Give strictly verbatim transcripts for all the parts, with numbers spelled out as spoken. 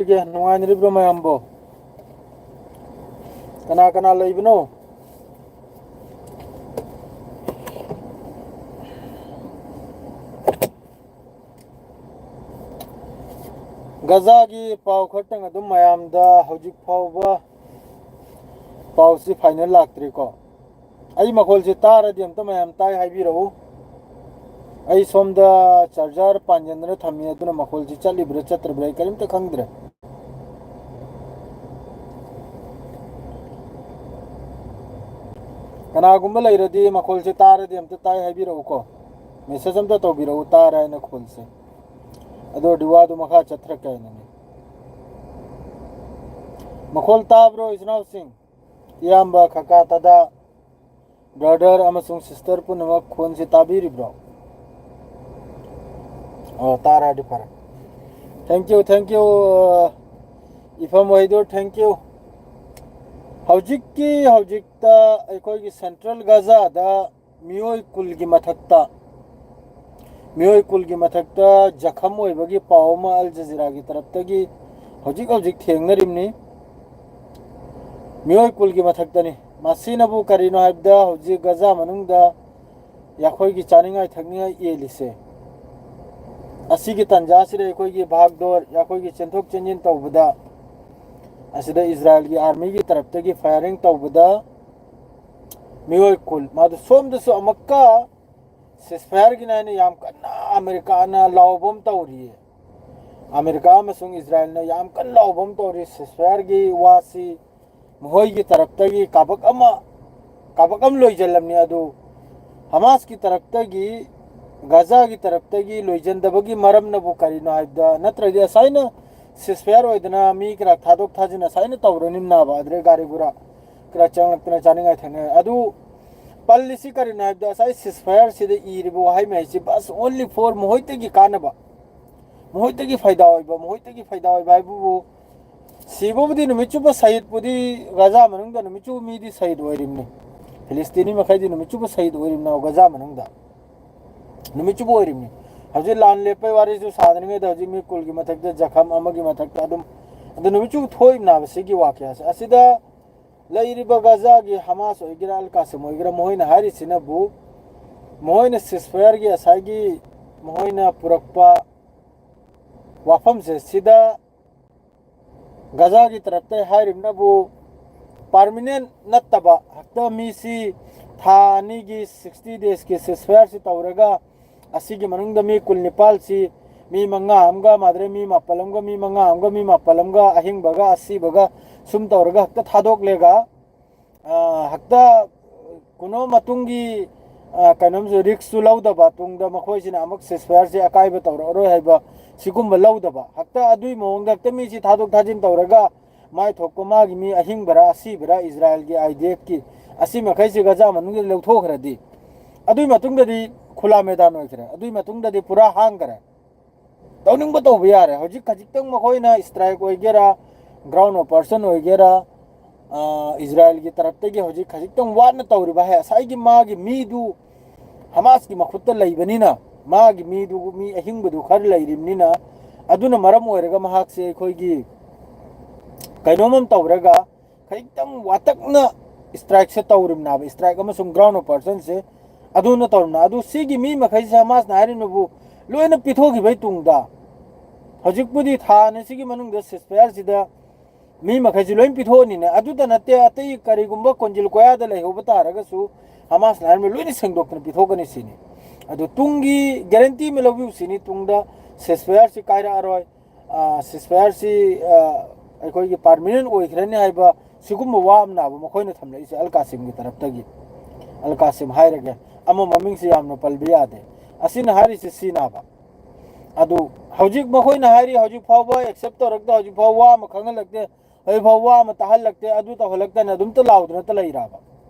ꯀꯃꯥꯏꯅ ꯇꯧꯔꯤꯒꯦ? ꯅꯨꯡꯉꯥꯏꯅꯔꯤꯕ꯭ꯔꯣ ꯃꯌꯥꯝꯕꯣ? ꯀꯅꯥ ꯀꯅꯥ ꯂꯩꯕꯅꯣ? ꯒꯖꯥꯒꯤ ꯄꯥꯎ ꯈꯛꯇꯪ ꯑꯗꯨꯝ ꯃꯌꯥꯝꯗ ꯍꯧꯖꯤꯛ ꯐꯥꯎꯕ ꯄꯥꯎꯁꯤ ꯐꯥꯏꯅꯦꯜ ꯂꯥꯛꯇ꯭ꯔꯤꯀꯣ꯫ ꯑꯩ ꯃꯈꯣꯜꯁꯦ ꯇꯥꯔꯗꯤ ꯑꯝꯇ ꯃꯌꯥꯝ ꯇꯥꯏ ꯍꯥꯏꯕꯤꯔꯛꯎ꯫ ꯑꯩ ꯁꯣꯝꯗ ꯆꯥꯔꯖꯔ ꯄꯥꯟꯖꯟꯗꯅ ꯊꯝꯃꯤ, ꯑꯗꯨꯅ ꯃꯈꯣꯜꯁꯤ ꯆꯠꯂꯤꯕ꯭ꯔꯥ ꯆꯠꯇ꯭ꯔꯕ꯭ꯔꯥ ꯑꯩ ꯀꯔꯤꯝꯇ ꯈꯪꯗ꯭ꯔꯦ꯫ ꯀꯅꯥꯒꯨꯝꯕ ꯂꯩꯔꯗꯤ ꯃꯈꯣꯜꯁꯦ ꯇꯥꯔꯗꯤ ꯑꯝꯇ ꯇꯥꯏ ꯍꯥꯏꯕꯤꯔꯛꯎꯀꯣ꯫ ꯃꯦꯁꯦꯖ ꯑꯝꯇ ꯇꯧꯕꯤꯔꯛꯎ, ꯇꯥꯔꯦ ꯍꯥꯏꯅ ꯈꯣꯜꯁꯦ꯫ ꯑꯗꯨ ꯑꯣꯏꯔꯗꯤ ꯋꯥꯗꯨ ꯃꯈꯥ ꯆꯠꯊꯔꯛꯀꯦ ꯍꯥꯏꯅꯅꯦ꯫ ꯃꯈꯣꯜ ꯇꯥꯕ꯭ꯔꯣ ꯏꯆꯤꯟ ꯏꯅꯥꯎꯁꯤꯡ? ꯏꯌꯥꯝꯕ, ꯀꯀꯥ, ꯗꯗꯥ, ꯕ꯭ꯔꯗꯔ ꯑꯃꯁꯨꯡ ꯁꯤꯁꯇꯔ ꯄꯨꯝꯅꯃꯛ ꯈꯣꯟꯁꯤ ꯇꯥꯕꯤꯔꯤꯕ꯭ꯔꯣ? ꯑꯣ, ꯇꯥꯔꯗꯤ ꯐꯔꯦ꯫ Thank you, thank you, uh, Ipham ꯑꯣꯏꯗꯣ, thank you꯫ ꯍꯧꯖꯤꯛꯀꯤ ꯍꯧꯖꯤꯛꯇ ꯑꯩꯈꯣꯏꯒꯤ ꯁꯦꯟꯇ꯭ꯔꯦꯜ ꯒꯖꯥꯗ ꯃꯤꯑꯣꯏ ꯀꯨꯟꯒꯤ ꯃꯊꯛꯇ, ꯃꯤꯑꯣꯏ ꯀꯨꯟꯒꯤ ꯃꯊꯛꯇ ꯖꯈꯝ ꯑꯣꯏꯕꯒꯤ ꯄꯥꯎ ꯑꯃ ꯑꯜ ꯖꯖꯤꯔꯥꯒꯤ ꯇꯔꯞꯇꯒꯤ ꯍꯧꯖꯤꯛ ꯍꯧꯖꯤꯛ ꯊꯦꯡꯅꯔꯤꯕꯅꯤ꯫ ꯃꯤꯑꯣꯏ ꯀꯨꯟꯒꯤ ꯃꯊꯛꯇꯅꯤ꯫ ꯃꯁꯤꯅꯕꯨ ꯀꯔꯤꯅꯣ ꯍꯥꯏꯕꯗ, ꯍꯧꯖꯤꯛ ꯒꯖꯥ ꯃꯅꯨꯡꯗ ꯑꯩꯈꯣꯏꯒꯤ ꯆꯥꯅꯤꯡꯉꯥꯏ ꯊꯛꯅꯤꯡꯉꯥꯏ ꯌꯦꯜꯂꯤꯁꯦ, ꯑꯁꯤꯒꯤ ꯇꯥꯟꯖꯥꯁꯤꯗ ꯑꯩꯈꯣꯏꯒꯤ ꯚꯥꯒꯗꯣꯔ, ꯑꯩꯈꯣꯏꯒꯤ ꯆꯦꯟꯊꯣꯛ ꯆꯦꯟꯁꯤꯟ ꯇꯧꯕꯗ, ꯑꯁꯤꯗ ꯏꯖꯔꯥꯏꯜꯒꯤ ꯑꯥꯔꯃꯤꯒꯤ ꯇꯔꯞꯇꯒꯤ ꯐꯥꯌꯔꯤꯡ ꯇꯧꯕꯗ ꯃꯤꯑꯣꯏ ꯀꯨꯟ, ꯃꯥꯗꯨ ꯁꯣꯝꯗꯁꯨ ꯑꯃꯨꯛꯀ ꯁꯤꯁꯐꯥꯌꯔꯒꯤꯅ ꯍꯥꯏꯅ ꯌꯥꯝ ꯀꯟꯅ ꯑꯃꯦꯔꯤꯀꯥꯅ ꯂꯥꯎꯕ ꯑꯃ ꯇꯧꯔꯤꯌꯦ꯫ ꯑꯃꯦꯔꯤꯀꯥ ꯑꯃꯁꯨꯡ ꯏꯖꯔꯥꯏꯜꯅ ꯌꯥꯝ ꯀꯟꯅ ꯂꯥꯎꯕ ꯑꯃ ꯇꯧꯔꯤ꯫ ꯁꯤꯁꯐꯥꯌꯔꯒꯤ ꯋꯥꯁꯤ ꯃꯈꯣꯏꯒꯤ ꯇꯔꯞꯇꯒꯤ ꯀꯥꯕꯛ ꯑꯃ, ꯀꯥꯕꯛ ꯑꯃ ꯂꯣꯏꯁꯤꯜꯂꯝꯅꯤ꯫ ꯑꯗꯨ ꯍꯃꯥꯁꯀꯤ ꯇꯔꯞꯇꯒꯤ, ꯒꯖꯥꯒꯤ ꯇꯔꯞꯇꯒꯤ ꯂꯣꯏꯁꯤꯟꯗꯕꯒꯤ ꯃꯔꯝꯅꯕꯨ ꯀꯔꯤꯅꯣ ꯍꯥꯏꯕꯗ, ꯅꯠꯇ꯭ꯔꯗꯤ ꯑꯁꯥꯏꯅ ꯁꯤꯁꯐꯥꯌꯔ ꯑꯣꯏꯗꯅ ꯃꯤ ꯈꯔ ꯊꯥꯗꯣꯛ ꯊꯥꯖꯤꯟ ꯑꯁꯥꯏꯅ ꯇꯧꯔꯅꯤꯅꯕ, ꯑꯗꯨꯗꯩ ꯒꯥꯔꯤ ꯒꯨꯔꯥ ꯈꯔ ꯆꯪꯂꯛꯇꯅ ꯆꯥꯅꯤꯡꯉꯥꯏ ꯊꯛꯅꯤꯡꯉꯥꯏ꯫ ꯑꯗꯨ ꯄꯜꯂꯤꯁꯤ ꯀꯔꯤꯅꯣ ꯍꯥꯏꯕꯗ, ꯉꯁꯥꯏ ꯁꯤꯁꯐꯥꯌꯔꯁꯤꯗ ꯏꯔꯤꯕ ꯋꯥꯍꯩ ꯃꯌꯥꯝꯁꯤ ꯕꯁ only for ꯃꯈꯣꯏꯗꯒꯤ ꯀꯥꯟꯅꯕ, ꯃꯈꯣꯏꯗꯒꯤ ꯐꯥꯏꯗꯥ ꯑꯣꯏꯕ, ꯃꯈꯣꯏꯗꯒꯤ ꯐꯥꯏꯗꯥ ꯑꯣꯏꯕ ꯍꯥꯏꯕꯕꯨ, ꯁꯤꯕꯕꯨꯗꯤ ꯅꯨꯃꯤꯠ ꯆꯨꯞꯄ ꯁꯍꯤꯗꯄꯨꯗꯤ ꯒꯖꯥ ꯃꯅꯨꯡꯗ ꯅꯨꯃꯤꯠ ꯆꯨꯞꯄ ꯃꯤꯗꯤ ꯁꯍꯤꯗ ꯑꯣꯏꯔꯤꯕꯅꯤ꯫ ꯐꯤꯂꯤꯁꯇꯤꯅꯤ ꯃꯈꯩꯗꯤ ꯅꯨꯃꯤꯠ ꯆꯨꯞꯄ ꯁꯍꯤꯗ ꯑꯣꯏꯔꯤꯕꯅꯤ ꯒꯖꯥ ꯃꯅꯨꯡꯗ꯫ ꯅꯨꯃꯤꯠ ꯆꯨꯞꯄ ꯑꯣꯏꯔꯤꯕꯅꯤ꯫ ꯍꯧꯖꯤꯛ ꯂꯥꯟ ꯂꯦꯞꯄꯩ ꯋꯥꯔꯤꯁꯨ ꯁꯥꯗ꯭ꯔꯤꯉꯩꯗ ꯍꯧꯖꯤꯛ ꯃꯤ ꯀꯨꯜꯒꯤ ꯃꯊꯛꯇ ꯖꯈꯝ, ꯑꯃꯒꯤ ꯃꯊꯛꯇ ꯑꯗꯨꯝ, ꯑꯗꯨ ꯅꯨꯃꯤꯠ ꯆꯨꯞ ꯊꯣꯛꯏꯕꯅꯦꯕ ꯁꯤꯒꯤ ꯋꯥꯀꯌꯥꯁꯦ꯫ ꯑꯁꯤꯗ ꯂꯩꯔꯤꯕ ꯒꯖꯥꯒꯤ ꯍꯃꯥꯁ ꯑꯣꯏꯒꯦꯔꯥ, ꯑꯜ ꯀꯥꯁꯤꯝ ꯑꯣꯏꯒꯦꯔꯥ, ꯃꯈꯣꯏꯅ ꯍꯥꯏꯔꯤꯁꯤꯅꯕꯨ, ꯃꯈꯣꯏꯅ ceasefire-ꯒꯤ ꯉꯁꯥꯏꯒꯤ ꯃꯈꯣꯏꯅ ꯄꯨꯔꯛꯄ ꯋꯥꯐꯝꯁꯦ ꯁꯤꯗ ꯒꯖꯥꯒꯤ ꯇꯔꯞꯇ ꯍꯥꯏꯔꯤꯕꯅꯕꯨ permanent ꯅꯠꯇꯕ, ꯍꯦꯛꯇ ꯃꯤꯁꯤ ꯊꯥ ꯑꯅꯤꯒꯤ sixty days-ꯀꯤ ceasefire-ꯁꯤ ꯇꯧꯔꯒ ꯑꯁꯤꯒꯤ ꯃꯅꯨꯡꯗ ꯃꯤ ꯀꯨꯟ ꯅꯤꯄꯥꯜꯁꯤ, ꯃꯤ ꯃꯉꯥ ꯑꯃꯒ ꯃꯥꯗ꯭ꯔꯦ, ꯃꯤ ꯃꯥꯄꯜ ꯑꯃꯒ, ꯃꯤ ꯃꯉꯥ ꯑꯃꯒ, ꯃꯤ ꯃꯥꯄꯜ ꯑꯃꯒ, ꯑꯍꯤꯡꯕꯒ ꯑꯁꯤꯕꯒ ꯁꯨꯝ ꯇꯧꯔꯒ ꯍꯦꯛꯇ ꯊꯥꯗꯣꯛꯂꯦꯒ, ꯑ, ꯍꯦꯛꯇ ꯀꯩꯅꯣ ꯃꯇꯨꯡꯒꯤ, ꯑ, ꯀꯩꯅꯣꯝꯁꯨ risk-ꯁꯨ ꯂꯧꯗꯕ, ꯇꯨꯡꯗ ꯃꯈꯣꯏꯁꯤꯅ ꯑꯃꯨꯛ ceasefire-ꯁꯦ ꯑꯀꯥꯏꯕ ꯇꯧꯔꯛꯑꯔꯣꯏ ꯍꯥꯏꯕ ꯁꯤꯒꯨꯝꯕ ꯂꯧꯗꯕ, ꯍꯦꯛꯇ ꯑꯗꯨꯒꯤ ꯃꯑꯣꯡꯗ ꯍꯦꯛꯇ ꯃꯤꯁꯤ ꯊꯥꯗꯣꯛ ꯊꯥꯖꯤꯟ ꯇꯧꯔꯒ ꯃꯥꯏ ꯊꯣꯛꯄ ꯃꯥꯒꯤ ꯃꯤ ꯑꯍꯤꯡꯕꯔꯥ ꯑꯁꯤꯕꯔꯥ ꯏꯖꯔꯥꯏꯜꯒꯤ IDF-ꯀꯤ ꯑꯁꯤ ꯃꯈꯩꯁꯤ ꯒꯖꯥ ꯃꯅꯨꯡꯗ ꯂꯧꯊꯣꯛꯈ꯭ꯔꯗꯤ, ꯑꯗꯨꯒꯤ ꯃꯇꯨꯡꯗꯗꯤ ꯈꯨꯂꯥ ꯃꯦꯗꯥꯟ ꯑꯣꯏꯈ꯭ꯔꯦ, ꯑꯗꯨꯒꯤ ꯃꯇꯨꯡꯗꯗꯤ ꯄꯨꯔꯥ ꯍꯥꯡꯈ꯭ꯔꯦ꯫ ꯇꯧꯅꯤꯡꯕ ꯇꯧꯕ ꯌꯥꯔꯦ꯫ ꯍꯧꯖꯤꯛ ꯈꯖꯤꯛꯇꯪ ꯃꯈꯣꯏꯅ strike ꯑꯣꯏꯒꯦꯔꯥ, ground operation ꯑꯣꯏꯒꯦꯔꯥ, ꯑ, ꯏꯖꯔꯥꯏꯜꯒꯤ ꯇꯔꯞꯇꯒꯤ ꯍꯧꯖꯤꯛ ꯈꯖꯤꯛꯇꯪ ꯋꯥꯠꯅ ꯇꯧꯔꯤꯕ ꯍꯥꯏ, ꯉꯁꯥꯏꯒꯤ ꯃꯥꯒꯤ ꯃꯤꯗꯨ ꯍꯃꯥꯁꯀꯤ ꯃꯈꯨꯠꯇ ꯂꯩꯕꯅꯤꯅ, ꯃꯥꯒꯤ ꯃꯤꯗꯨ, ꯃꯤ ꯑꯍꯤꯡꯕꯗꯨ ꯈꯔ ꯂꯩꯔꯤꯕꯅꯤꯅ, ꯑꯗꯨꯅ ꯃꯔꯝ ꯑꯣꯏꯔꯒ ꯃꯍꯥꯛꯁꯦ ꯑꯩꯈꯣꯏꯒꯤ ꯀꯩꯅꯣꯝ ꯑꯃ ꯇꯧꯔꯒ ꯈꯖꯤꯛꯇꯪ ꯋꯥꯇꯛꯅ strike-ꯁꯦ ꯇꯧꯔꯤꯕꯅꯦꯕ, strike ꯑꯃꯁꯨꯡ ground operation-ꯁꯦ ꯑꯗꯨꯅ ꯇꯧꯔꯤꯕꯅꯦ꯫ ꯑꯗꯨ ꯁꯤꯒꯤ ꯃꯤ ꯃꯈꯩꯁꯦ ꯍꯃꯥꯁꯅ ꯍꯥꯏꯔꯤꯕꯅꯕꯨ ꯂꯣꯏꯅ ꯄꯤꯊꯣꯛꯈꯤꯕꯩ ꯇꯨꯡꯗ, ꯍꯧꯖꯤꯛꯄꯨꯗꯤ ꯊꯥ ꯑꯅꯤꯁꯤꯒꯤ ꯃꯅꯨꯡꯗ ceasefire-ꯁꯤꯗ ꯃꯤ ꯃꯈꯩꯁꯤ ꯂꯣꯏ ꯄꯤꯊꯣꯛꯑꯅꯤꯅꯦ꯫ ꯑꯗꯨꯇ ꯅꯠꯇꯦ, ꯑꯇꯩ ꯀꯔꯤꯒꯨꯝꯕ ꯀꯣꯟꯖꯤꯜ ꯀꯣꯌꯥꯗ ꯂꯩꯍꯧꯕ ꯇꯥꯔꯒꯁꯨ ꯍꯃꯥꯁꯅ ꯍꯥꯏꯔꯝꯃꯤ ꯂꯣꯏꯅ ꯁꯦꯡꯗꯣꯛꯇꯅ ꯄꯤꯊꯣꯛꯀꯅꯤ ꯁꯤꯅꯤ꯫ ꯑꯗꯨ ꯇꯨꯡꯒꯤ guarantee ꯑꯃ ꯂꯧꯕꯤꯌꯨ ꯁꯤꯅꯤ, ꯇꯨꯡꯗ ceasefire-ꯁꯤ ꯀꯥꯏꯔꯛꯑꯔꯣꯏ, ꯑ, ceasefire-ꯁꯤ, ꯑ, ꯑꯩꯈꯣꯏꯒꯤ permanent ꯑꯣꯏꯈ꯭ꯔꯅꯤ ꯍꯥꯏꯕ ꯁꯤꯒꯨꯝꯕ ꯋꯥ ꯑꯃꯅꯦꯕ ꯃꯈꯣꯏꯅ ꯊꯝꯂꯛꯏꯁꯦ ꯑꯜ ꯀꯥꯁꯤꯝꯒꯤ ꯇꯔꯞꯇꯒꯤ꯫ ꯑꯜ ꯀꯥꯁꯤꯝ ꯍꯥꯏꯔꯒꯦ, ꯑꯃ ꯃꯃꯤꯡꯁꯤ ꯌꯥꯝꯅ ꯄꯜꯕ ꯌꯥꯗꯦ꯫ ꯑꯁꯤꯅ ꯍꯥꯏꯔꯤꯁꯦ ꯁꯤꯅꯦꯕ꯫ ꯑꯗꯨ ꯍꯧꯖꯤꯛ ꯃꯈꯣꯏꯅ ꯍꯥꯏꯔꯤ, ꯍꯧꯖꯤꯛ ꯐꯥꯎꯕ accept ꯇꯧꯔꯛꯇꯦ, ꯍꯧꯖꯤꯛ ꯐꯥꯎꯕ ꯋꯥ ꯑꯃ ꯈꯪꯍꯜꯂꯛꯇꯦ, ꯍꯧꯖꯤꯛ ꯐꯥꯎꯕ ꯋꯥ ꯑꯃ ꯇꯥꯍꯜꯂꯛꯇꯦ, ꯑꯗꯨ ꯇꯧꯍꯜꯂꯛꯇꯅ ꯑꯗꯨꯝꯇ ꯂꯥꯎꯗꯅꯇ ꯂꯩꯔꯕ꯫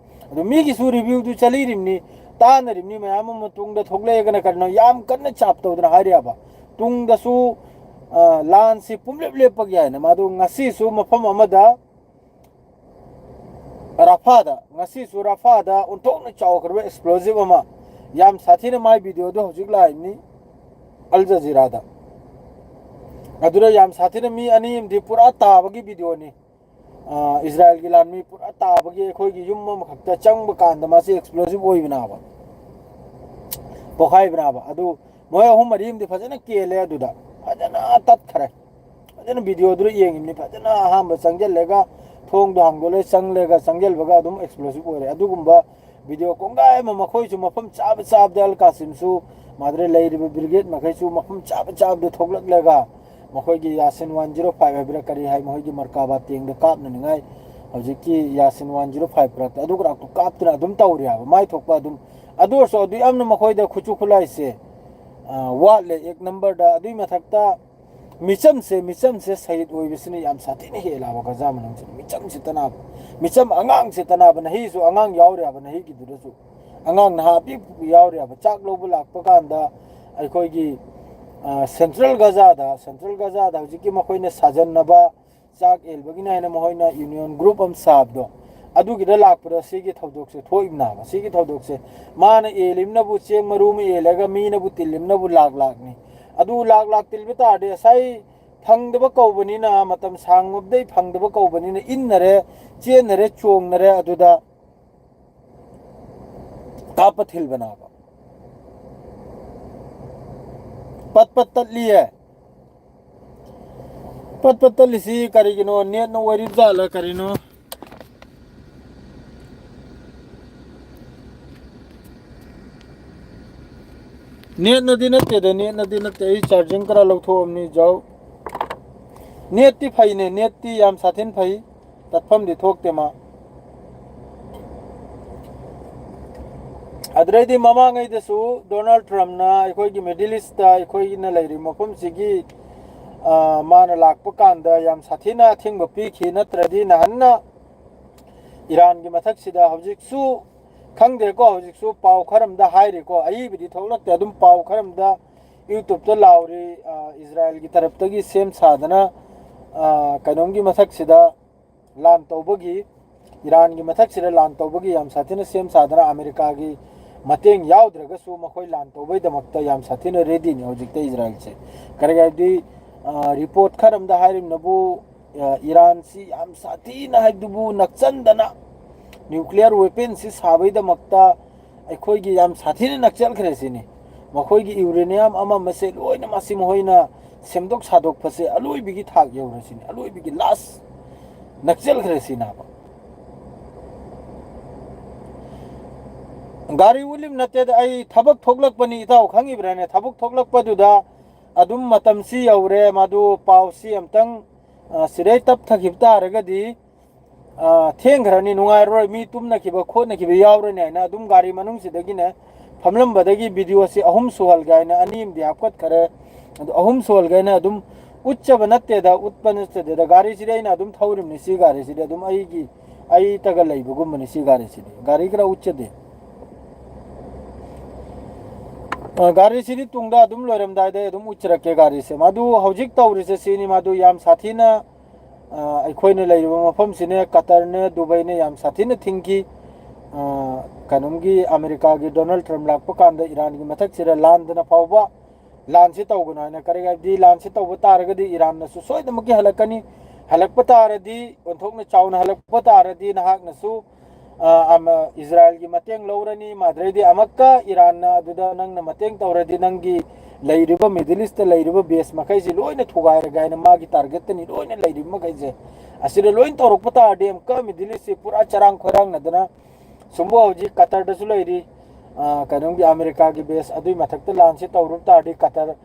ꯑꯗꯨ ꯃꯤꯒꯤꯁꯨ review-ꯗꯨ ꯆꯠꯂꯤꯔꯤꯕꯅꯤ, ꯇꯥꯅꯔꯤꯕꯅꯤ, ꯃꯌꯥꯝ ꯑꯃ ꯇꯨꯡꯗ ꯊꯣꯛꯂꯛꯑꯦꯒꯅ ꯀꯔꯤꯅꯣ ꯌꯥꯝ ꯀꯟꯅ ꯆꯥꯞ ꯇꯧꯗꯅ ꯍꯥꯏꯔꯤꯑꯕ꯫ ꯇꯨꯡꯗꯁꯨ, ꯑ, ꯂꯥꯟꯁꯤ ꯄꯨꯝꯂꯦꯞ ꯂꯦꯞꯄꯒꯤ ꯍꯥꯏꯅ ꯃꯥꯗꯨ ꯉꯁꯤꯁꯨ ꯃꯐꯝ ꯑꯃꯗ ꯔꯥꯐꯥꯗ, ꯉꯁꯤꯁꯨ ꯔꯥꯐꯥꯗ ꯑꯣꯟꯊꯣꯛꯅ ꯆꯥꯎꯈ꯭ꯔꯕ explosive ꯑꯃ, ꯌꯥꯝ ꯁꯥꯊꯤꯅ ꯃꯥꯏ video-ꯗꯣ ꯍꯧꯖꯤꯛ ꯂꯥꯛꯏꯕꯅꯤ꯫ ꯑꯜ ꯖꯖꯤꯔꯥꯗ꯫ ꯑꯗꯨꯗ ꯌꯥꯝ ꯁꯥꯊꯤꯅ ꯃꯤ ꯑꯅꯤ ꯑꯃꯗꯤ ꯄꯨꯔꯥ ꯇꯥꯕꯒꯤ ꯚꯤꯗꯤꯑꯣꯅꯤ꯫ ꯑ, ꯏꯁꯔꯥꯌꯦꯜꯒꯤ ꯂꯥꯟꯃꯤ ꯄꯨꯔꯥ ꯇꯥꯕꯒꯤ, ꯑꯩꯈꯣꯏꯒꯤ ꯌꯨꯝ ꯑꯃꯈꯛꯇ ꯆꯪꯕ ꯀꯥꯟꯗ ꯃꯥꯁꯤ ꯑꯦꯛꯁꯄ꯭ꯂꯣꯖꯤꯞ ꯑꯣꯏꯕꯅꯦꯕ, ꯄꯣꯈꯥꯏꯕꯅꯦꯕ꯫ ꯑꯗꯨ ꯃꯣꯏ ꯑꯍꯨꯝ ꯃꯔꯤ ꯑꯃꯗꯤ ꯐꯖꯅ ꯀꯦꯜꯂꯦ ꯑꯗꯨꯗ, ꯐꯖꯅ ꯇꯠꯈ꯭ꯔꯦ꯫ ꯐꯖꯅ ꯚꯤꯗꯤꯑꯣꯗꯨꯗ ꯌꯦꯡꯉꯤꯕꯅꯤ, ꯐꯖꯅ ꯑꯍꯥꯟꯕ ꯆꯪꯁꯤꯜꯂꯒ, ꯊꯣꯡꯗꯣ ꯍꯥꯡꯗꯣꯛꯂꯦ, ꯆꯪꯂꯒ, ꯆꯪꯁꯤꯜꯕꯒ ꯑꯗꯨꯝ ꯑꯦꯛꯁꯄ꯭ꯂꯣꯖꯤꯞ ꯑꯣꯏꯔꯦ꯫ ꯑꯗꯨꯒꯨꯝꯕ ꯚꯤꯗꯤꯑꯣ ꯀꯣꯡꯒꯥꯏ ꯑꯃ, ꯃꯈꯣꯏꯁꯨ ꯃꯐꯝ ꯆꯥꯕ ꯆꯥꯕꯗ, ꯑꯜ ꯀꯥꯁꯤꯝꯁꯨ, ꯃꯥꯗ꯭ꯔꯦ ꯂꯩꯔꯤꯕ ꯕ꯭ꯔꯤꯒꯦꯗ ꯃꯈꯩꯁꯨ ꯃꯐꯝ ꯆꯥꯕ ꯆꯥꯕꯗ ꯊꯣꯛꯂꯛꯂꯒ, ꯃꯈꯣꯏꯒꯤ ꯌꯥꯁꯤꯟ ꯋꯥꯟ ꯖꯤꯔꯣ ꯐꯥꯏꯚ ꯍꯥꯏꯕ꯭ꯔꯥ ꯀꯔꯤ ꯍꯥꯏ, ꯃꯈꯣꯏꯒꯤ ꯃꯔꯀꯥꯕꯥ ꯇꯦꯡꯗ ꯀꯥꯞꯅꯅꯤꯡꯉꯥꯏ ꯍꯧꯖꯤꯛꯀꯤ ꯌꯥꯁꯤꯟ ꯋꯥꯟ ꯖꯤꯔꯣ ꯐꯥꯏꯚ ꯄꯨꯔꯛꯇ ꯑꯗꯨ ꯈꯔ ꯀꯥꯞꯇꯨꯅ ꯑꯗꯨꯝ ꯇꯧꯔꯤ ꯍꯥꯏꯕ, ꯃꯥꯏ ꯊꯣꯛꯄ ꯑꯗꯨꯝ꯫ ꯑꯗꯨ ꯑꯣꯏꯔꯁꯨ ꯑꯗꯨ ꯌꯥꯝꯅ ꯃꯈꯣꯏꯗ ꯈꯨꯠꯁꯨ ꯈꯨꯠꯂꯥꯏꯁꯦ, ꯑ, ꯋꯥꯠꯂꯦ ꯑꯦꯛ ꯅꯝꯕꯔꯗ꯫ ꯑꯗꯨꯒꯤ ꯃꯊꯛꯇ ꯃꯤꯆꯝꯁꯦ, ꯃꯤꯆꯝꯁꯦ ꯁꯍꯤꯗ ꯑꯣꯏꯕꯁꯤꯅ ꯌꯥꯝ ꯁꯥꯊꯤꯅ ꯍꯦꯜꯂꯦꯕ ꯒꯖꯥ ꯃꯅꯨꯡꯁꯤꯗ꯫ ꯃꯤꯆꯝꯁꯤ ꯇꯅꯥꯕ, ꯃꯤꯆꯝ ꯑꯉꯥꯡꯁꯤ ꯇꯅꯥꯕ, ꯅꯍꯤꯁꯨ ꯑꯉꯥꯡ ꯌꯥꯎꯔꯦꯕ, ꯅꯍꯤꯒꯤꯗꯨꯗꯁꯨ ꯑꯉꯥꯡ ꯅꯍꯥ ꯑꯄꯤꯛꯄ ꯌꯥꯎꯔꯦꯕ꯫ ꯆꯥꯛ ꯂꯧꯕ ꯂꯥꯛꯄ ꯀꯥꯟꯗ ꯑꯩꯈꯣꯏꯒꯤ, ꯑ, ꯁꯦꯟꯇ꯭ꯔꯦꯜ ꯒꯖꯥꯗ, ꯁꯦꯟꯇ꯭ꯔꯦꯜ ꯒꯖꯥꯗ ꯍꯧꯖꯤꯛꯀꯤ ꯃꯈꯣꯏꯅ ꯁꯥꯖꯟꯅꯕ ꯆꯥꯛ ꯑꯦꯜꯕꯒꯤꯅꯤ ꯍꯥꯏꯅ ꯃꯈꯣꯏꯅ ꯌꯨꯅꯤꯌꯟ ꯒ꯭ꯔꯨꯞ ꯑꯃ ꯁꯥꯕꯗꯣ, ꯑꯗꯨꯒꯤꯗ ꯂꯥꯛꯄꯗ ꯁꯤꯒꯤ ꯊꯧꯗꯣꯛꯁꯦ ꯊꯣꯛꯏꯕꯅꯦꯕ꯫ ꯁꯤꯒꯤ ꯊꯧꯗꯣꯛꯁꯦ ꯃꯥꯅ ꯑꯦꯜꯂꯤꯕꯅꯕꯨ, ꯆꯦꯡ ꯃꯔꯨ ꯑꯃ ꯑꯦꯜꯂꯒ ꯃꯤꯅꯕꯨ ꯇꯤꯜꯂꯤꯕꯅꯕꯨ ꯂꯥꯛ ꯂꯥꯛꯅꯤ꯫ ꯑꯗꯨ ꯂꯥꯛ ꯂꯥꯛ ꯇꯤꯜꯕ ꯇꯥꯔꯗꯤ, ꯉꯁꯥꯏ ꯐꯪꯗꯕ ꯀꯧꯕꯅꯤꯅ, ꯃꯇꯝ ꯁꯥꯡꯕꯗꯩ ꯐꯪꯗꯕ ꯀꯧꯕꯅꯤꯅ, ꯏꯟꯅꯔꯦ, ꯆꯦꯟꯅꯔꯦ, ꯆꯣꯡꯅꯔꯦ, ꯑꯗꯨꯗ ꯀꯥꯞꯄ ꯊꯤꯜꯕꯅꯦꯕ꯫ ꯄꯠ ꯄꯠ ꯇꯠꯂꯤꯌꯦ꯫ ꯄꯠ ꯄꯠ ꯇꯠꯂꯤꯁꯤ ꯀꯔꯤꯒꯤꯅꯣ? ꯅꯦꯠꯅ ꯑꯣꯏꯔꯤꯕ ꯖꯥꯠꯂ ꯀꯔꯤꯅꯣ? ꯅꯦꯠꯅꯗꯤ ꯅꯠꯇꯦꯗ, ꯅꯦꯠꯅꯗꯤ ꯅꯠꯇꯦ꯫ ꯑꯩ ꯆꯥꯔꯖꯤꯡ ꯈꯔ ꯂꯧꯊꯣꯛꯑꯝꯅꯤ, ꯖꯥꯎ꯫ ꯅꯦꯠꯇꯤ ꯐꯩꯅꯦ, ꯅꯦꯠꯇꯤ ꯌꯥꯝ ꯁꯥꯊꯤꯟ ꯐꯩ꯫ ꯇꯠꯐꯝꯗꯤ ꯊꯣꯛꯇꯦ ꯃꯥ꯫ ꯑꯗꯨꯗꯩꯗꯤ ꯃꯃꯥꯡꯉꯩꯗꯁꯨ ꯗꯣꯅꯥꯜꯗ ꯇ꯭ꯔꯝꯞꯅ ꯑꯩꯈꯣꯏꯒꯤ ꯃꯤꯗꯜ ꯏꯁꯇ, ꯑꯩꯈꯣꯏꯅ ꯂꯩꯔꯤꯕ ꯃꯐꯝꯁꯤꯒꯤ, ꯑ, ꯃꯥꯅ ꯂꯥꯛꯄ ꯀꯥꯟꯗ ꯌꯥꯝ ꯁꯥꯊꯤꯅ ꯑꯊꯤꯡꯕ ꯄꯤꯈꯤ꯫ ꯅꯠꯇ꯭ꯔꯗꯤ ꯅꯍꯥꯟꯅ ꯏꯔꯥꯟꯒꯤ ꯃꯊꯛꯁꯤꯗ ꯍꯧꯖꯤꯛꯁꯨ ꯈꯪꯗꯦꯀꯣ, ꯍꯧꯖꯤꯛꯁꯨ ꯄꯥꯎ ꯈꯔ ꯑꯃꯗ ꯍꯥꯏꯔꯤꯀꯣ, ꯑꯏꯕꯗꯤ ꯊꯣꯛꯂꯛꯇꯦ, ꯑꯗꯨꯝ ꯄꯥꯎ ꯈꯔ ꯑꯃꯗ YouTube-ꯇ ꯂꯥꯎꯔꯤ, ꯑ, ꯏꯁꯔꯥꯌꯦꯜꯒꯤ ꯇꯔꯞꯇꯒꯤ ꯁꯦꯝ ꯁꯥꯗꯅ, ꯑ, ꯀꯩꯅꯣꯝꯒꯤ ꯃꯊꯛꯁꯤꯗ ꯂꯥꯟ ꯇꯧꯕꯒꯤ, ꯏꯔꯥꯟꯒꯤ ꯃꯊꯛꯁꯤꯗ ꯂꯥꯟ ꯇꯧꯕꯒꯤ ꯌꯥꯝ ꯁꯥꯊꯤꯅ ꯁꯦꯝ ꯁꯥꯗꯅ ꯑꯃꯦꯔꯤꯀꯥꯒꯤ ꯃꯇꯦꯡ ꯌꯥꯎꯗ꯭ꯔꯒꯁꯨ ꯃꯈꯣꯏ ꯂꯥꯟ ꯇꯧꯕꯩꯗꯃꯛꯇ ꯌꯥꯝ ꯁꯥꯊꯤꯅ ꯔꯦꯗꯤꯅꯤ ꯍꯧꯖꯤꯛꯇ ꯏꯖꯔꯥꯏꯜꯁꯦ꯫ ꯀꯔꯤꯒꯤ ꯍꯥꯏꯕꯗꯤ, ꯑ, ꯔꯤꯄꯣꯔꯠ ꯈꯔ ꯑꯝꯗ ꯍꯥꯏꯔꯤꯕꯅꯕꯨ, ꯑ, ꯏꯔꯥꯟꯁꯤ ꯌꯥꯝ ꯁꯥꯊꯤꯅ ꯍꯥꯏꯕꯗꯨꯕꯨ ꯅꯛꯆꯟꯗꯅ ꯅ꯭ꯌꯨꯀ꯭ꯂꯤꯌꯔ ꯋꯦꯄꯟꯁꯤ ꯁꯥꯕꯩꯗꯃꯛꯇ ꯑꯩꯈꯣꯏꯒꯤ ꯌꯥꯝ ꯁꯥꯊꯤꯅ ꯅꯛꯆꯜꯈ꯭ꯔꯦ ꯁꯤꯅꯤ꯫ ꯃꯈꯣꯏꯒꯤ ꯌꯨꯔꯦꯅꯤꯌꯝ ꯑꯃ ꯑꯃꯁꯦ ꯂꯣꯏꯅ ꯃꯁꯤ ꯃꯈꯣꯏꯅ ꯁꯦꯝꯗꯣꯛ ꯁꯥꯗꯣꯛꯄꯁꯦ ꯑꯂꯣꯏꯕꯒꯤ ꯊꯥꯛ ꯌꯧꯔꯦ ꯁꯤꯅꯤ, ꯑꯂꯣꯏꯕꯒꯤ ꯂꯥꯁ ꯅꯛꯆꯜꯈ꯭ꯔꯦ ꯁꯤꯅꯦꯕ꯫ ꯒꯥꯔꯤ ꯎꯠꯂꯤꯝ ꯅꯠꯇꯦꯗ, ꯑꯩ ꯊꯕꯛ ꯊꯣꯛꯂꯛꯄꯅꯤ, ꯏꯇꯥꯎ ꯈꯪꯉꯤꯕ꯭ꯔꯥꯅꯦ? ꯊꯕꯛ ꯊꯣꯛꯂꯛꯄꯗꯨꯗ ꯑꯗꯨꯝ ꯃꯇꯝꯁꯤ ꯌꯧꯔꯦ, ꯃꯗꯨ ꯄꯥꯎꯁꯤ ꯑꯝꯇꯪ, ꯑ, ꯁꯤꯗꯩ ꯇꯞꯊꯈꯤꯕ ꯇꯥꯔꯒꯗꯤ, ꯑ, ꯊꯦꯡꯈ꯭ꯔꯅꯤ, ꯅꯨꯡꯉꯥꯏꯔꯔꯣꯏ, ꯃꯤ ꯇꯨꯝꯅꯈꯤꯕ ꯈꯣꯠꯅꯈꯤꯕ ꯌꯥꯎꯔꯅꯤ ꯍꯥꯏꯅ ꯑꯗꯨꯝ ꯒꯥꯔꯤ ꯃꯅꯨꯡꯁꯤꯗꯒꯤꯅꯦ ꯐꯝꯂꯝꯕꯗꯒꯤ ꯚꯤꯗꯤꯑꯣꯁꯤ ꯑꯍꯨꯝ ꯁꯨꯍꯜꯒꯦ ꯍꯥꯏꯅ ꯑꯅꯤ ꯑꯃꯗꯤ ꯍꯥꯞꯀꯠꯈꯔꯦ꯫ ꯑꯗꯨ ꯑꯍꯨꯝ ꯁꯨꯍꯜꯒꯦ ꯍꯥꯏꯅ ꯑꯗꯨꯝ ꯎꯠꯆꯕ ꯅꯠꯇꯦꯗ, ꯎꯠꯄ ꯅꯠꯆꯗꯦꯗ꯫ ꯒꯥꯔꯤꯁꯤꯗꯤ ꯑꯩꯅ ꯑꯗꯨꯝ ꯊꯧꯔꯤꯕꯅꯤ, ꯁꯤ ꯒꯥꯔꯤꯁꯤꯗꯤ ꯑꯗꯨꯝ ꯑꯩꯒꯤ, ꯑꯩꯇꯒ ꯂꯩꯕꯒꯨꯝꯕꯅꯤ ꯁꯤ ꯒꯥꯔꯤꯁꯤꯗꯤ꯫ ꯒꯥꯔꯤ ꯈꯔ ꯎꯠꯆꯗꯦ꯫ ꯑ, ꯒꯥꯔꯤꯁꯤꯗꯤ ꯇꯨꯡꯗ ꯑꯗꯨꯝ ꯂꯣꯏꯔꯝꯗꯥꯏꯗ ꯑꯩ ꯑꯗꯨꯝ ꯎꯠꯆꯔꯛꯀꯦ ꯒꯥꯔꯤꯁꯦ꯫ ꯃꯗꯨ ꯍꯧꯖꯤꯛ ꯇꯧꯔꯤꯁꯦ ꯁꯤꯅꯤ, ꯃꯗꯨ ꯌꯥꯝ ꯁꯥꯊꯤꯅ, ꯑ, ꯑꯩꯈꯣꯏꯅ ꯂꯩꯔꯤꯕ ꯃꯐꯝꯁꯤꯅꯦ, ꯀꯇꯔꯅꯦ, ꯗꯨꯕꯩꯅꯦ, ꯌꯥꯝ ꯁꯥꯊꯤꯅ ꯊꯤꯡꯈꯤ꯫ ꯑ, ꯀꯩꯅꯣꯝꯒꯤ ꯑꯃꯦꯔꯤꯀꯥꯒꯤ ꯗꯣꯅꯥꯜꯗ ꯇ꯭ꯔꯝꯞ ꯂꯥꯛꯄ ꯀꯥꯟꯗ ꯏꯔꯥꯟꯒꯤ ꯃꯊꯛꯁꯤꯗ ꯂꯥꯟꯗꯅ ꯐꯥꯎꯕ ꯂꯥꯟꯁꯤ ꯇꯧꯒꯅꯨ ꯍꯥꯏꯅ꯫ ꯀꯔꯤꯒꯤ ꯍꯥꯏꯕꯗꯤ ꯂꯥꯟꯁꯤ ꯇꯧꯕ ꯇꯥꯔꯒꯗꯤ ꯏꯔꯥꯟꯅꯁꯨ ꯁꯣꯏꯗꯅꯃꯛꯀꯤ ꯍꯜꯂꯛꯀꯅꯤ꯫ ꯍꯜꯂꯛꯄ ꯇꯥꯔꯗꯤ, ꯑꯣꯟꯊꯣꯛꯅ ꯆꯥꯎꯅ ꯍꯜꯂꯛꯄ ꯇꯥꯔꯗꯤ ꯅꯍꯥꯛꯅꯁꯨ, ꯑ, ꯑꯃ, ꯏꯖꯔꯥꯏꯜꯒꯤ ꯃꯇꯦꯡ ꯂꯧꯔꯅꯤ, ꯃꯗꯨꯗꯩꯗꯤ ꯑꯃꯨꯛꯀ ꯏꯔꯥꯟꯅ ꯑꯗꯨꯗ ꯅꯪꯅ ꯃꯇꯦꯡ ꯇꯧꯔꯗꯤ ꯅꯪꯒꯤ ꯂꯩꯔꯤꯕ ꯃꯤꯗꯜ ꯏꯁꯇ ꯂꯩꯔꯤꯕ ꯕꯦꯁ ꯃꯈꯩꯁꯤ ꯂꯣꯏꯅ ꯊꯨꯒꯥꯏꯔꯒꯦ ꯍꯥꯏꯅ ꯃꯥꯒꯤ ꯇꯥꯔꯒꯦꯠꯇꯅꯤ ꯂꯣꯏꯅ ꯂꯩꯔꯤꯕ ꯃꯈꯩꯁꯦ꯫ ꯑꯁꯤꯗ ꯂꯣꯏꯅ ꯇꯧꯔꯛꯄ ꯇꯥꯔꯗꯤ ꯑꯃꯨꯛꯀ ꯃꯤꯗꯜ ꯏꯁꯁꯤ ꯄꯨꯔꯥ ꯆꯔꯥꯡ ꯈꯣꯏꯔꯥꯡꯅꯗꯅ ꯁꯨꯝꯕ ꯍꯧꯖꯤꯛ ꯀꯇꯔꯗꯁꯨ ꯂꯩꯔꯤ, ꯑ, ꯀꯩꯅꯣꯝꯒꯤ ꯑꯃꯦꯔꯤꯀꯥꯒꯤ ꯕꯦꯁ ꯑꯗꯨꯒꯤ ꯃꯊꯛꯇ ꯂꯥꯟꯁꯤ ꯇꯧꯔꯨꯕ ꯇꯥꯔꯗꯤ ꯀꯇꯔ,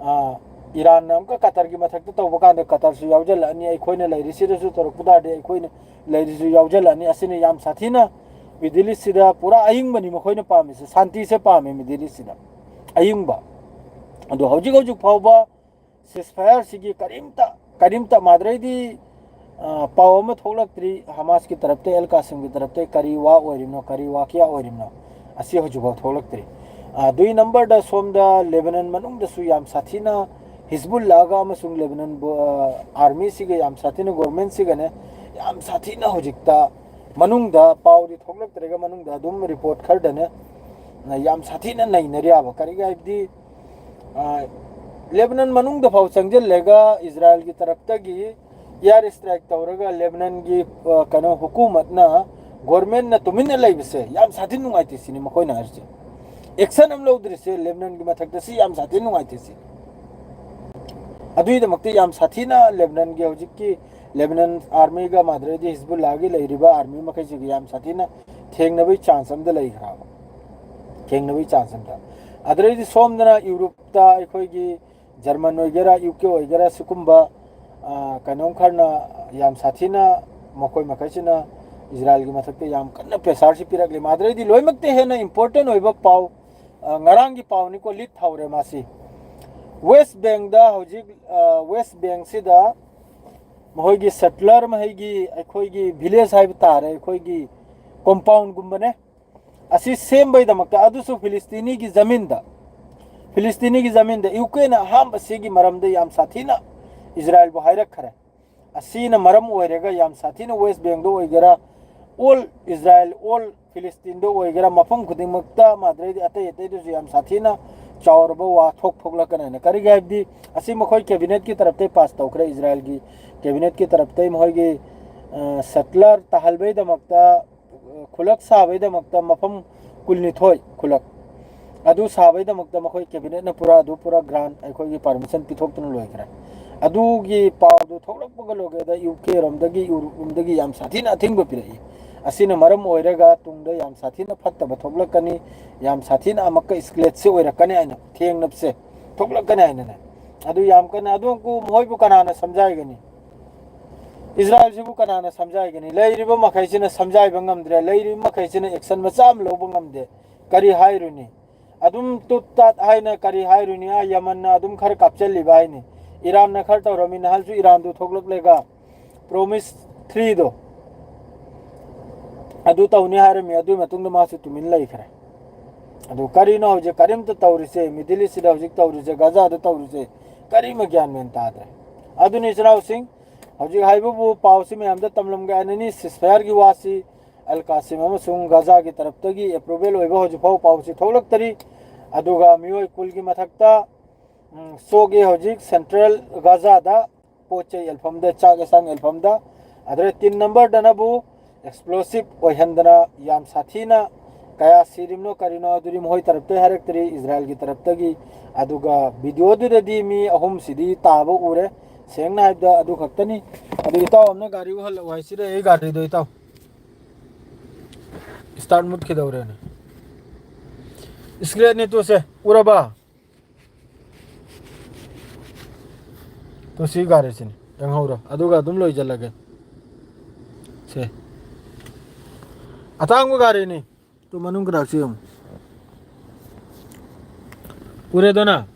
ꯑ, ꯏꯔꯥꯟꯅ ꯑꯃꯨꯛꯀ ꯀꯇꯔꯒꯤ ꯃꯊꯛꯇ ꯇꯧꯕ ꯀꯥꯟꯗ ꯀꯇꯔꯁꯨ ꯌꯥꯎꯁꯤꯜꯂꯛꯑꯅꯤ, ꯑꯩꯈꯣꯏꯅ ꯂꯩꯔꯤꯁꯤꯗꯁꯨ ꯇꯧꯔꯛꯄ ꯇꯥꯔꯗꯤ ꯑꯩꯈꯣꯏꯅ ꯂꯩꯔꯤꯁꯨ ꯌꯥꯎꯁꯤꯜꯂꯛꯑꯅꯤ꯫ ꯑꯁꯤꯅ ꯌꯥꯝ ꯁꯥꯊꯤꯅ ꯃꯤꯗꯜ ꯏꯁꯁꯤꯗ ꯄꯨꯔꯥ ꯑꯏꯪꯕꯅꯤ ꯃꯈꯣꯏꯅ ꯄꯥꯝꯃꯤꯁꯦ, ꯁꯥꯟꯇꯤꯁꯦ ꯄꯥꯝꯃꯤ ꯃꯤꯗꯜ ꯏꯁꯁꯤꯗ, ꯑꯏꯪꯕ꯫ ꯑꯗꯣ ꯍꯧꯖꯤꯛ ꯍꯧꯖꯤꯛ ꯐꯥꯎꯕ ꯁꯤꯁꯐꯥꯌꯔꯁꯤꯒꯤ ꯀꯔꯤꯝꯇ, ꯀꯔꯤꯝꯇ ꯃꯥꯗ꯭ꯔꯩꯗꯤ, ꯑ, ꯄꯥꯎ ꯑꯃ ꯊꯣꯛꯂꯛꯇ꯭ꯔꯤ ꯍꯃꯥꯁꯀꯤ ꯇꯔꯞꯇ, ꯑꯦꯜ ꯀꯥꯁꯤꯝꯒꯤ ꯇꯔꯞꯇ ꯀꯔꯤ ꯋꯥ ꯑꯣꯏꯔꯤꯕꯅꯣ, ꯀꯔꯤ ꯋꯥꯀꯤꯌꯥ ꯑꯣꯏꯔꯤꯕꯅꯣ, ꯑꯁꯤ ꯍꯧꯖꯤꯛꯐꯥꯎ ꯊꯣꯛꯂꯛꯇ꯭ꯔꯤ꯫ ꯑ, ꯑꯗꯨꯒꯤ ꯅꯝꯕꯔꯗ ꯁꯣꯝꯗ ꯂꯦꯕꯅꯟ ꯃꯅꯨꯡꯗꯁꯨ ꯌꯥꯝ ꯁꯥꯊꯤꯅ ꯍꯤꯖꯕꯨꯜꯂꯥꯒ ꯑꯃꯁꯨꯡ ꯂꯦꯕꯅꯟ ꯕꯣ-, ꯑ, ꯑꯥꯔꯃꯤꯁꯤꯒ ꯌꯥꯝ ꯁꯥꯊꯤꯅ, ꯒꯣꯔꯃꯦꯟꯁꯤꯒꯅꯦ ꯌꯥꯝ ꯁꯥꯊꯤꯅ ꯍꯧꯖꯤꯛꯇ ꯃꯅꯨꯡꯗ ꯄꯥꯎꯗꯤ ꯊꯣꯛꯂꯛꯇ꯭ꯔꯒ ꯃꯅꯨꯡꯗ ꯑꯗꯨꯝ ꯔꯤꯄꯣꯔꯠ ꯈꯔꯗꯅꯦ ꯌꯥꯝ ꯁꯥꯊꯤꯅ ꯅꯩꯅꯔꯤꯕ꯫ ꯀꯔꯤꯒꯤ ꯍꯥꯏꯕꯗꯤ, ꯑ, ꯂꯦꯕꯅꯟ ꯃꯅꯨꯡꯗ ꯐꯥꯎ ꯆꯪꯁꯤꯜꯂꯒ ꯏꯖꯔꯥꯏꯜꯒꯤ ꯇꯔꯞꯇꯒꯤ ꯏꯌꯥꯔ ꯏꯁꯇ꯭ꯔꯥꯏꯛ ꯇꯧꯔꯒ ꯂꯦꯕꯅꯟꯒꯤ, ꯑ, ꯀꯩꯅꯣ, ꯍꯨꯀꯨꯃꯠꯅ, ꯒꯣꯔꯃꯦꯟꯅ ꯇꯨꯃꯤꯟꯅ ꯂꯩꯕꯁꯦ ꯌꯥꯝ ꯁꯥꯊꯤꯅ ꯅꯨꯡꯉꯥꯏꯇꯦ ꯁꯤꯅꯤ ꯃꯈꯣꯏꯅ ꯍꯥꯏꯔꯤꯁꯦ꯫ ꯑꯦꯛꯁꯟ ꯑꯃ ꯂꯧꯗ꯭ꯔꯤꯁꯦ ꯂꯦꯕꯅꯟꯒꯤ ꯃꯊꯛꯇ, ꯁꯤ ꯌꯥꯝ ꯁꯥꯊꯤꯅ ꯅꯨꯡꯉꯥꯏꯇꯦ ꯁꯤꯅꯤ꯫ ꯑꯗꯨꯒꯤꯗꯃꯛꯇ ꯌꯥꯝ ꯁꯥꯊꯤꯅ ꯂꯦꯕꯅꯟꯒꯤ ꯍꯧꯖꯤꯛꯀꯤ ꯂꯦꯕꯅꯟ ꯑꯥꯔꯃꯤꯒ ꯃꯥꯗ꯭ꯔꯦꯗꯤ ꯍꯤꯖꯕꯨꯜꯂꯥꯒꯤ ꯂꯩꯔꯤꯕ ꯑꯥꯔꯃꯤ ꯃꯈꯩꯁꯤꯒ ꯌꯥꯝ ꯁꯥꯊꯤꯅ ꯊꯦꯡꯅꯕꯒꯤ ꯆꯥꯟꯁ ꯑꯝꯗ ꯂꯩꯈ꯭ꯔꯕ꯫ ꯊꯦꯡꯅꯕꯒꯤ ꯆꯥꯟꯁ ꯑꯝꯗ꯫ ꯑꯗꯨꯗꯩꯗꯤ ꯁꯣꯝꯗꯅ ꯌꯨꯔꯣꯞꯇ ꯑꯩꯈꯣꯏꯒꯤ ꯖꯔꯃꯟ ꯑꯣꯏꯒꯦꯔꯥ, ꯌꯨ ꯀꯦ ꯑꯣꯏꯒꯦꯔꯥ, ꯁꯤꯒꯨꯝꯕ, ꯑ, ꯀꯩꯅꯣꯝ ꯈꯔꯅ ꯌꯥꯝ ꯁꯥꯊꯤꯅ ꯃꯈꯣꯏ ꯃꯈꯩꯁꯤꯅ ꯏꯖꯔꯥꯏꯜꯒꯤ ꯃꯊꯛꯇ ꯌꯥꯝ ꯀꯟꯅ ꯄ꯭ꯔꯦꯁꯥꯔꯁꯤ ꯄꯤꯔꯛꯂꯤ꯫ ꯃꯥꯗ꯭ꯔꯦꯗꯤ ꯂꯣꯏꯅꯃꯛꯇ ꯍꯦꯟꯅ ꯏꯝꯄꯣꯔꯇꯦꯟ ꯑꯣꯏꯕ ꯄꯥꯎ, ꯑ, ꯉꯔꯥꯡꯒꯤ ꯄꯥꯎꯅꯤꯀꯣ, ꯂꯤꯠ ꯍꯧꯔꯦ ꯃꯥꯁꯤ꯫ ꯋꯦꯁ ꯕꯦꯡꯗ ꯍꯧꯖꯤꯛ, ꯑ, ꯋꯦꯁ ꯕꯦꯡꯁꯤꯗ ꯃꯈꯣꯏꯒꯤ ꯁꯦꯇꯂꯔ ꯃꯍꯩꯒꯤ ꯑꯩꯈꯣꯏꯒꯤ ꯚꯤꯂꯦꯖ ꯍꯥꯏꯕ ꯇꯥꯔꯦ, ꯑꯩꯈꯣꯏꯒꯤ ꯀꯣꯝꯄꯥꯎꯟꯒꯨꯝꯕꯅꯦ꯫ ꯑꯁꯤ ꯁꯦꯝꯕꯩꯗꯃꯛꯇ, ꯑꯗꯨꯁꯨ ꯐꯤꯂꯤꯁꯇꯤꯅꯤꯒꯤ ꯖꯃꯤꯟꯗ, ꯐꯤꯂꯤꯁꯇꯤꯅꯤꯒꯤ ꯖꯃꯤꯟꯗ ꯌꯨ ꯀꯦꯅ ꯑꯍꯥꯟꯕ ꯁꯤꯒꯤ ꯃꯔꯝꯗ ꯌꯥꯝ ꯁꯥꯊꯤꯅ ꯏꯖꯔꯥꯏꯜꯕꯨ ꯍꯥꯏꯔꯛꯈ꯭ꯔꯦ꯫ ꯑꯁꯤꯅ ꯃꯔꯝ ꯑꯣꯏꯔꯒ ꯌꯥꯝ ꯁꯥꯊꯤꯅ ꯋꯦꯁ ꯕꯦꯡꯗ ꯑꯣꯏꯒꯦꯔꯥ, ꯑꯣꯜ ꯏꯖꯔꯥꯏꯜ, ꯑꯣꯜ ꯐꯤꯂꯤꯁꯇꯤꯟꯗ ꯑꯣꯏꯒꯦꯔꯥ, ꯃꯐꯝ ꯈꯨꯗꯤꯡꯃꯛꯇ ꯃꯥꯗ꯭ꯔꯩꯗꯤ ꯑꯇꯩ ꯑꯇꯩꯗꯁꯨ ꯌꯥꯝ ꯁꯥꯊꯤꯅ ꯆꯥꯎꯔꯕ ꯋꯥ ꯊꯣꯛ ꯊꯣꯛꯂꯛꯀꯅꯤ ꯍꯥꯏꯅ꯫ ꯀꯔꯤꯒꯤ ꯍꯥꯏꯕꯗꯤ ꯑꯁꯤ ꯃꯈꯣꯏ ꯀꯦꯕꯤꯅꯦꯠꯀꯤ ꯇꯔꯞꯇꯩ ꯄꯥꯁ ꯇꯧꯈ꯭ꯔꯦ, ꯏꯖꯔꯥꯏꯜꯒꯤ ꯀꯦꯕꯤꯅꯦꯠꯀꯤ ꯇꯔꯞꯇꯩ ꯃꯈꯣꯏꯒꯤ, ꯑ, ꯁꯦꯇꯂꯔ ꯇꯥꯍꯜꯕꯩꯗꯃꯛꯇ, ꯑ, ꯈꯨꯂꯛ ꯁꯥꯕꯩꯗꯃꯛꯇ ꯃꯐꯝ ꯀꯨꯟꯅꯤꯊꯣꯏ ꯈꯨꯂꯛ ꯑꯗꯨ ꯁꯥꯕꯩꯗꯃꯛꯇ ꯃꯈꯣꯏ ꯀꯦꯕꯤꯅꯦꯠꯅ ꯄꯨꯔꯥ, ꯑꯗꯨ ꯄꯨꯔꯥ ꯒ꯭ꯔꯥꯟ ꯑꯩꯈꯣꯏꯒꯤ ꯄꯔꯃꯤꯁꯟ ꯄꯤꯊꯣꯛꯇꯨꯅ ꯂꯣꯏꯈ꯭ꯔꯦ꯫ ꯑꯗꯨꯒꯤ ꯄꯥꯎꯗꯨ ꯊꯣꯛꯂꯛꯄꯒ ꯂꯣꯏꯒꯦꯗ ꯌꯨ ꯀꯦ ꯔꯣꯝꯗꯒꯤ, ꯌꯨꯔꯣꯞ ꯔꯣꯝꯗꯒꯤ ꯌꯥꯝ ꯁꯥꯊꯤꯅ ꯑꯊꯤꯡꯕ ꯄꯤꯔꯛꯏ꯫ ꯑꯁꯤꯅ ꯃꯔꯝ ꯑꯣꯏꯔꯒ ꯇꯨꯡꯗ ꯌꯥꯝ ꯁꯥꯊꯤꯅ ꯐꯠꯇꯕ ꯊꯣꯛꯂꯛꯀꯅꯤ, ꯌꯥꯝ ꯁꯥꯊꯤꯅ ꯑꯃꯨꯛꯀ ꯏꯁꯀ꯭ꯂꯦꯠꯁꯦ ꯑꯣꯏꯔꯛꯀꯅꯤ ꯍꯥꯏꯅ, ꯊꯦꯡꯅꯕꯁꯦ ꯊꯣꯛꯂꯛꯀꯅꯤ ꯍꯥꯏꯅꯅꯦ꯫ ꯑꯗꯨ ꯌꯥꯝ ꯀꯟꯅ, ꯑꯗꯨ ꯃꯈꯣꯏꯕꯨ ꯀꯅꯥꯅ ꯁꯝꯖꯥꯏꯒꯅꯤ? ꯏꯖꯔꯥꯏꯜꯁꯤꯕꯨ ꯀꯅꯥꯅ ꯁꯝꯖꯥꯏꯒꯅꯤ? ꯂꯩꯔꯤꯕ ꯃꯈꯩꯁꯤꯅ ꯁꯝꯖꯥꯏꯕ ꯉꯝꯗ꯭ꯔꯦ, ꯂꯩꯔꯤꯕ ꯃꯈꯩꯁꯤꯅ ꯑꯦꯛꯁꯟ ꯃꯆꯥ ꯑꯃ ꯂꯧꯕ ꯉꯝꯗꯦ꯫ ꯀꯔꯤ ꯍꯥꯏꯔꯨꯅꯤ? ꯑꯗꯨꯝ ꯇꯨꯠ ꯇꯥꯠ ꯍꯥꯏꯅ ꯀꯔꯤ ꯍꯥꯏꯔꯨꯅꯤ? ꯑꯥ, ꯌꯃꯟꯅ ꯑꯗꯨꯝ ꯈꯔ ꯀꯥꯞꯆꯜꯂꯤꯕ ꯍꯥꯏꯅꯤ꯫ ꯏꯔꯥꯟꯅ ꯈꯔ ꯇꯧꯔꯝꯃꯤ, ꯅꯍꯥꯟꯁꯨ ꯏꯔꯥꯟꯗꯨ ꯊꯣꯛꯂꯛꯂꯒ ꯄ꯭ꯔꯣꯃꯤꯁ ꯊ꯭ꯔꯤꯗꯣ ꯑꯗꯨ ꯇꯧꯅꯤ ꯍꯥꯏꯔꯝꯃꯤ, ꯑꯗꯨꯒꯤ ꯃꯇꯨꯡꯗ ꯃꯥꯁꯨ ꯇꯨꯃꯤꯟ ꯂꯩꯈ꯭ꯔꯦ꯫ ꯑꯗꯨ ꯀꯔꯤꯅꯣ ꯍꯧꯖꯤꯛ ꯀꯔꯤꯝꯇ ꯇꯧꯔꯤꯁꯦ? ꯃꯤꯗꯜ ꯏꯁꯁꯤꯗ ꯍꯧꯖꯤꯛ ꯇꯧꯔꯤꯁꯦ, ꯒꯖꯥꯗ ꯇꯧꯔꯤꯁꯦ, ꯀꯔꯤꯃ ꯒ꯭ꯌꯥꯟ ꯃꯦꯟ ꯇꯥꯗ꯭ꯔꯦ꯫ ꯑꯗꯨꯅꯤ ꯏꯆꯤꯟ ꯏꯅꯥꯎꯁꯤꯡ, ꯍꯧꯖꯤꯛ ꯍꯥꯏꯕꯕꯨ ꯄꯥꯎꯁꯤ ꯃꯌꯥꯝꯗ ꯇꯝꯂꯝꯒꯦ꯫ ꯑꯅꯤꯅꯤ ꯁꯤꯁꯐꯥꯌꯔꯒꯤ ꯋꯥꯁꯤ ꯑꯜ ꯀꯥꯁꯤꯝ ꯑꯃꯁꯨꯡ ꯒꯥꯖꯥꯒꯤ ꯇꯔꯞꯇꯒꯤ ꯑꯦꯄ꯭ꯔꯨꯚꯦꯜ ꯑꯣꯏꯕ ꯍꯧꯖꯤꯛ ꯐꯥꯎ ꯄꯥꯎꯁꯤ ꯊꯣꯛꯂꯛꯇ꯭ꯔꯤ꯫ ꯑꯗꯨꯒ ꯃꯤꯑꯣꯏ ꯀꯨꯜꯒꯤ ꯃꯊꯛꯇ, ꯎꯝ, ꯁꯣꯛꯏ ꯍꯧꯖꯤꯛ ꯁꯦꯟꯇ꯭ꯔꯦꯜ ꯒꯥꯖꯥꯗ ꯄꯣꯠ ꯆꯩ ꯌꯦꯜꯐꯝꯗ, ꯆꯥꯛ ꯌꯦꯟꯁꯥꯡ ꯌꯦꯜꯐꯝꯗ꯫ ꯑꯗꯨꯗ ꯇꯤꯟ ꯅꯝꯕꯔꯗꯅꯕꯨ ꯑꯦꯛꯁꯄ꯭ꯂꯣꯁꯤꯞ ꯑꯣꯏꯍꯟꯗꯅ ꯌꯥꯝ ꯁꯥꯊꯤꯅ ꯀꯌꯥ ꯁꯤꯔꯤꯕꯅꯣ ꯀꯔꯤꯅꯣ ꯑꯗꯨꯗꯤ ꯃꯈꯣꯏ ꯇꯔꯞꯇ ꯍꯥꯏꯔꯛꯇ꯭ꯔꯤ, ꯏꯖꯔꯥꯏꯜꯒꯤ ꯇꯔꯞꯇꯒꯤ꯫ ꯑꯗꯨꯒ ꯚꯤꯗꯤꯑꯣꯗꯨꯗꯗꯤ ꯃꯤ ꯑꯍꯨꯝꯁꯤꯗꯤ ꯇꯥꯕ ꯎꯔꯦ꯫ ꯁꯦꯡꯅ ꯍꯥꯏꯕꯗ ꯑꯗꯨ ꯈꯛꯇꯅꯤ꯫ ꯑꯗꯨ ꯏꯇꯥꯎ ꯑꯃꯅ ꯒꯥꯔꯤ ꯎꯍꯜꯂꯛꯑꯣ ꯍꯥꯏꯁꯤꯔꯦ, ꯑꯩ ꯒꯥꯔꯤꯗꯣ ꯏꯇꯥꯎ꯫ ꯏꯁꯇꯥꯔꯠ ꯃꯨꯠꯈꯤꯗꯧꯔꯦꯅꯦ꯫ ꯏꯁꯀ꯭ꯔꯦꯠꯅꯤ ꯇꯨꯁꯦ, ꯎꯔꯕ? ꯇꯨ ꯁꯤ ꯒꯥꯔꯤꯁꯤꯅꯤ, ꯌꯦꯡꯍꯧꯔꯣ꯫ ꯑꯗꯨꯒ ꯑꯗꯨꯝ ꯂꯣꯏꯁꯤꯜꯂꯒꯦ꯫ ꯁꯦ꯫ ꯑꯇꯥꯡꯕ ꯒꯥꯔꯤꯅꯤ꯫ ꯇꯨ ꯃꯅꯨꯡ ꯀꯗꯥꯛꯁꯤ ꯌꯦꯡꯉꯨ꯫ ꯎꯔꯦꯗꯅ?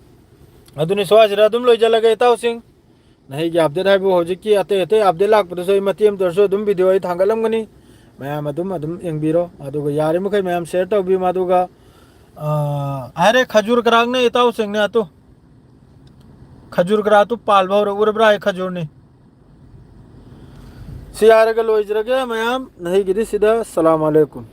ꯑꯗꯨꯅꯤ, ꯁ꯭ꯋꯥꯏꯁꯤꯗ ꯑꯗꯨꯝ ꯂꯣꯏꯁꯤꯜꯂꯒꯦ, ꯏꯇꯥꯎꯁꯤꯡ꯫ ꯅꯍꯩꯒꯤ ꯑꯞꯗꯦꯠ ꯍꯥꯏꯕꯨ ꯍꯧꯖꯤꯛꯀꯤ ꯑꯇꯩ ꯑꯇꯩ ꯑꯞꯗꯦꯠ ꯂꯥꯛꯄꯗꯁꯨ ꯑꯩ ꯃꯇꯦꯛ ꯑꯃꯇ ꯑꯣꯏꯔꯁꯨ ꯑꯗꯨꯝ ꯚꯤꯗꯤꯑꯣ ꯑꯩ ꯊꯥꯡꯒꯠꯂꯝꯒꯅꯤ꯫ ꯃꯌꯥꯝ ꯑꯗꯨꯝ, ꯑꯗꯨꯝ ꯌꯦꯡꯕꯤꯔꯣ꯫ ꯑꯗꯨꯒ ꯌꯥꯔꯤꯃꯈꯩ ꯃꯌꯥꯝ ꯁꯤꯌꯔ ꯇꯧꯕꯤꯌꯨ꯫ ꯑꯗꯨꯒ, ꯑ, ꯍꯥꯏꯔꯦ, ꯈꯖꯨꯔ ꯀꯔꯥꯡꯅ ꯏꯇꯥꯎꯁꯤꯡꯅ ꯑꯗꯨ꯫ ꯈꯖꯨꯔ ꯀꯔꯥ ꯑꯗꯨ ꯄꯥꯜꯕ ꯍꯧꯔꯦ, ꯎꯔꯕ꯭ꯔꯥ? ꯑꯩ ꯈꯖꯨꯔꯅꯤ꯫ ꯁꯤ ꯍꯥꯏꯔꯒ ꯂꯣꯏꯖꯔꯒꯦ ꯃꯌꯥꯝ꯫ ꯅꯍꯩꯒꯤꯗꯤ ꯁꯤꯗ꯫ ꯁꯂꯥꯝ ꯑꯂꯩꯀꯨꯝ꯫